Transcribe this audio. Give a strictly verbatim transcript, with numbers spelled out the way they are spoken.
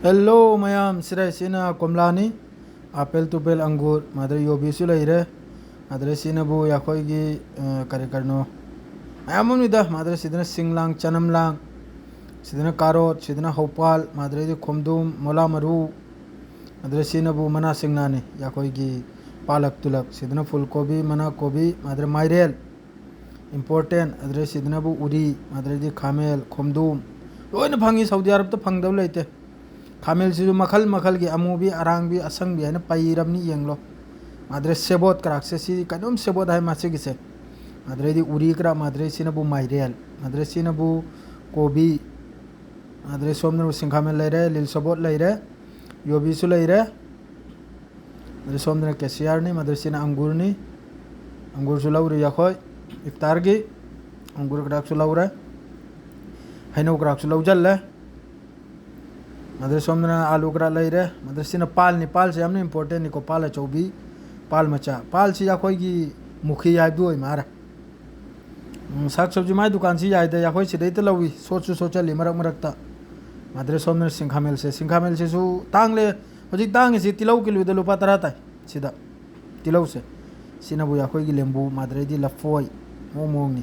Hello ꯃꯌꯥꯝ, ꯁꯤꯗ ꯁꯤꯅ ꯀꯣꯝꯂꯥꯅꯤ, ꯑꯥꯄꯦꯜ, ꯇꯨꯄꯦꯜ, ꯑꯪꯒꯨꯔ, ꯃꯥꯗ꯭ꯔꯦ ꯌꯣꯕꯤꯁꯨ ꯂꯩꯔꯦ꯫ ꯃꯥꯗ꯭ꯔꯦ ꯁꯤꯅꯕꯨ ꯑꯩꯈꯣꯏꯒꯤ, ꯑ, ꯀꯔꯤ ꯀꯔꯤꯅꯣ ꯃꯌꯥꯝ ꯑꯃꯅꯤꯗ꯫ ꯃꯥꯗ꯭ꯔꯦ ꯁꯤꯗꯅ ꯁꯤꯡꯂꯥꯡ, ꯆꯅꯝꯂꯥꯡ, ꯁꯤꯗꯅ ꯀꯥꯔꯣꯠ, ꯁꯤꯗꯅ ꯍꯧꯄꯥꯜ, ꯃꯥꯗ꯭ꯔꯦꯗꯤ ꯈꯣꯝꯗꯣꯝ, ꯃꯣꯂꯥ ꯃꯔꯨ, ꯃꯥꯗ꯭ꯔꯦ ꯁꯤꯅꯕꯨ ꯃꯅꯥ ꯁꯤꯡꯅꯥꯅꯤ, ꯑꯩꯈꯣꯏꯒꯤ ꯄꯥꯂꯛ ꯇꯨꯂꯛ, ꯁꯤꯗꯅ ꯐꯨꯜ ꯀꯣꯕꯤ, ꯃꯅꯥ ꯀꯣꯕꯤ, ꯃꯥꯗ꯭ꯔꯦ ꯃꯥꯏꯔꯦꯜ, important꯫ ꯑꯗꯨꯗꯩ ꯁꯤꯗꯅꯕꯨ ꯎꯔꯤ, ꯑꯗꯨꯗꯩꯗꯤ ꯈꯥꯃꯦꯜ, ꯈꯣꯝꯗꯣꯝ, ꯂꯣꯏꯅ ꯐꯪꯉꯤ꯫ ꯁꯥꯎꯗꯤ ꯑꯔꯕꯇ ꯐꯪꯗꯕ ꯂꯩꯇꯦ꯫ ꯈꯥꯃꯦꯜꯁꯤꯁꯨ ꯃꯈꯜ ꯃꯈꯜꯒꯤ, ꯑꯃꯨꯕꯤ, ꯑꯔꯥꯡꯕꯤ, ꯑꯁꯪꯕꯤ ꯍꯥꯏꯅ ꯄꯩꯔꯕꯅꯤ, ꯌꯦꯡꯂꯣ꯫ ꯃꯥꯗ꯭ꯔꯦ ꯁꯦꯕꯣꯠ ꯀꯔꯥꯛꯁꯦ, ꯁꯤ ꯀꯩꯅꯣꯝ ꯁꯦꯕꯣꯠ ꯍꯥꯏ ꯃꯁꯤꯒꯤꯁꯦ꯫ ꯃꯥꯗ꯭ꯔꯦꯗꯤ ꯎꯔꯤ ꯀꯔꯥꯛ, ꯃꯥꯗ꯭ꯔꯦ ꯁꯤꯅꯕꯨ ꯃꯥꯏꯔꯦꯜ, ꯃꯥꯗ꯭ꯔꯦ ꯁꯤꯅꯕꯨ ꯀꯣꯕꯤ, ꯃꯥꯗ꯭ꯔꯦ ꯁꯣꯝꯗꯅꯕꯨ ꯁꯤꯡꯈꯥꯃꯦꯜ ꯂꯩꯔꯦ, ꯂꯤꯜ ꯁꯦꯕꯣꯠ ꯂꯩꯔꯦ, ꯌꯣꯕꯤꯁꯨ ꯂꯩꯔꯦ꯫ ꯃꯗꯨ ꯁꯣꯝꯗꯅ ꯀꯦꯁꯤꯌꯥꯔꯅꯤ, ꯃꯗꯨ ꯁꯤꯅ ꯑꯪꯒꯨꯔꯅꯤ꯫ ꯑꯪꯒꯨꯔꯁꯨ ꯂꯧꯔꯤ ꯑꯩꯈꯣꯏ ꯏꯐꯇꯥꯔꯒꯤ꯫ ꯑꯪꯒꯨꯔ ꯀꯔꯥꯛꯁꯨ ꯂꯧꯔꯦ, ꯍꯩꯅꯧ ꯀꯔꯥꯛꯁꯨ ꯂꯧꯁꯤꯜꯂꯦ꯫ ꯃꯗꯨ ꯁꯣꯝꯗꯅ ꯑꯥꯂꯨ ꯀꯔꯥꯛ ꯂꯩꯔꯦ꯫ ꯃꯗꯨ ꯁꯤꯅ ꯄꯥꯜꯅꯤ꯫ ꯄꯥꯜꯁꯦ ꯌꯥꯝꯅ importantꯅꯤꯀꯣ, ꯄꯥꯜ ꯑꯆꯧꯕꯤ, ꯄꯥꯜ ꯃꯆꯥ꯫ ꯄꯥꯜꯁꯤ ꯑꯩꯈꯣꯏꯒꯤ ꯃꯨꯈꯤ ꯍꯥꯏꯕꯗꯨ ꯑꯣꯏ ꯃꯥꯔꯦ꯫ ꯎꯝ, ꯁꯥꯛ ꯁꯕꯖꯤ ꯃꯥꯏ ꯗꯨꯀꯥꯟꯁꯤ ꯌꯥꯏꯗ, ꯑꯩꯈꯣꯏ ꯁꯤꯗꯩꯗ ꯂꯧꯏ, ꯁꯣꯠꯁꯨ ꯁꯣꯠꯆꯜꯂꯤ ꯃꯔꯛ ꯃꯔꯛꯇ꯫ ꯃꯗꯨ ꯁꯣꯝꯗꯅ ꯁꯤꯡꯈꯥꯃꯦꯜꯁꯦ, ꯁꯤꯡꯈꯥꯃꯦꯜꯁꯤꯁꯨ ꯇꯥꯡꯂꯦ꯫ ꯍꯧꯖꯤꯛ ꯇꯥꯡꯉꯤꯁꯤ ꯇꯤꯜꯍꯧ ꯀꯤꯂꯣꯗ ꯂꯨꯄꯥ ꯇꯔꯥ ꯇꯥꯏ꯫ ꯁꯤꯗ ꯇꯤꯜꯍꯧꯁꯦ, ꯁꯤꯅꯕꯨ ꯑꯩꯈꯣꯏꯒꯤ ꯂꯦꯝꯕꯨ, ꯃꯥꯗ꯭ꯔꯩꯗꯤ ꯂꯐꯣꯏ, ꯃꯑꯣꯡ ꯃꯑꯣꯡꯅꯤ꯫